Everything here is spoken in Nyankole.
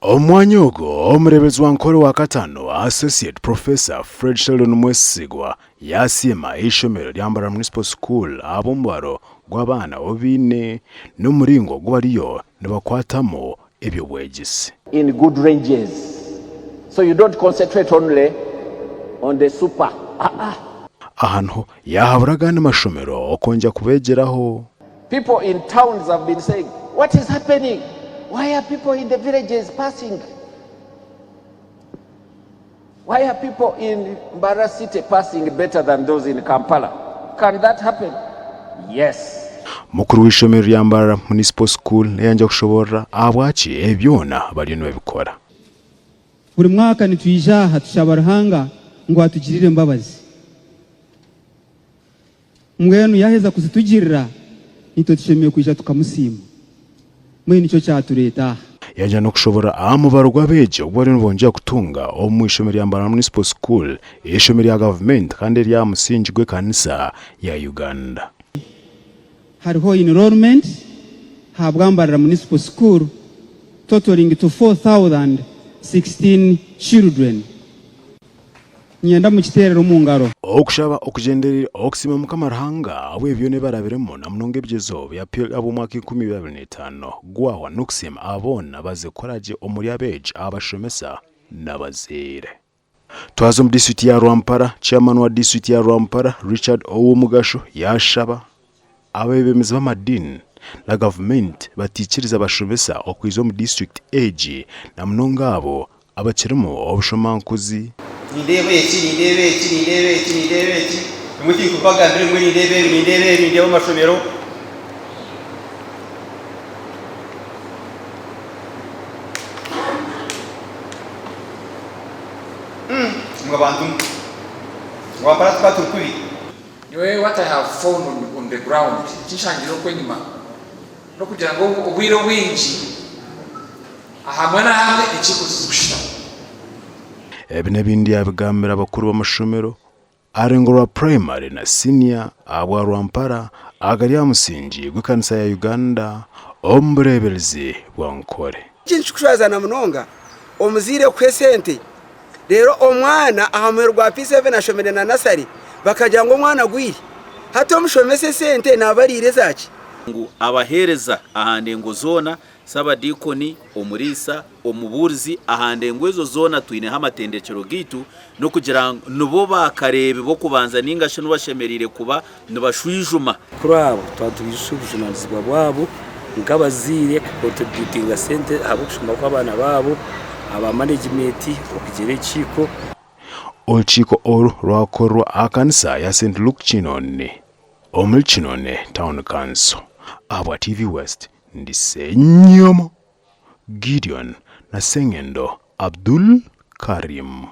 Omu mwanya ogwo, omureeberezi wa Nkore wa kataano, Associate Professor Fred Sheldon Mwesigwa yaasiima eishomero rya Mbarara Municipal School ahabw'omubaro gw'abaana obu baine n'omuringo ogu bariyo nibakwatamu eby'obwegyese. In good ranges so you don't concentrate only on the super ah ah. Aha niho yaahabura agandi mashomero okwongyera kubeegyeraho. People in towns have been saying what is happening why are people in the villages passing why are people in Mbarara city passing better than those in Kampala can that happen yes. Mukuru w'eishomero rya Mbarara Municipal School yayangya kushoborora ahabwaki ebi byona bariyo nibabikora. Buri mwaka nitwija aha tushaba Ruhanga ngu atugirire embabazi. Mbwenu yaaheza kuzitugirira, naitwe tushemereire kwija tukamusiima. Mbwenu nikyo kyatureeta aha. Yaagira n'okushoborora aha mubaro gw'abeegi ogu bariyo nibongyera kutunga omu ishomero rya Mbarara Municipal School, eishomero rya gavumenti kandi erya aha musingi gw'ekanisa ya Uganda. Hariho enrollment ahabwa Mbarara Municipal School totaling to 4,016 children. Niinyenda mukiteerere omu ngaro. Okushaba okugyendereire okusiima Mukama Ruhanga ahabw'ebi byona ebi arabiremu na munonga ebigyezo bya PLE ab'omwaka 2025 gwahwa n'okusiima abo boona abaziire kukora gye omuri abeegi, abashomesa n'abazaire. Twaza omu disiturikiti ya Rwampara, Chairman wa disiturikiti ya Rwampara, Richard Owomugasho yaashaba abeebembezi b'amadiini na gavumenti bataikiriza abashomesa okwija omu disiturikiti egi na munonga abo abakirimu obushomankuzi. Nindeeba eki, nindeeba eki, nindeeba eki, nindeeba eki, imwe tinkubagambira imwe nindeeba ebi, nindeeba ebi, nindeeba amashomero. Imwe bantu mwe, Rwampara tukaba turi kubi. Nyowe what I have found on, on the ground, eki nshangire okwo enyima, n'okugira ngu obwire obwingi ahamwe n'ahamwe enkiiko tizikushutama. Ebi n'ebindi yaabigambira abakuru b'amashomero aharengo rwa Purayimare na Siniya ahabwa Rwampara ahagari aha musingi gw'ekanisa ya Uganda omu bureeberezi bwa Nkore. Ekintu kikushwazana munonga omuzaire kuha esente reero omwana aha muheru gwa P7 ashomire na nasare bakagira ngu omwana agwire. Hati omushomesa esente naaba ariire ezaaki? Ngu abaheereza aha ndengo zoona, Sabadiikoni, omuriisa, omubuurizi, aha ndengo ezo zoona twineho amatendekyero gaitu, n'okugira ngu nibo baakareebi b'okubanza nainga shi nibo bashemereire kuba nibashwijuma. Kuri abo twaba nitubaijutsya obujunaanizibwa bwabo nk'abazaire kukontributinga sente ahabw'okushoma kw'abaana baabo, aba manegimenti okugira ekiiko. Orukiiko oru rwakorerwa aha kanisa ya St Luke Kinoni omuri Kinoni Town Council. Ahabwa TV West, ndi Ssenyomo Gideon na Ssengendo Abdul Karim.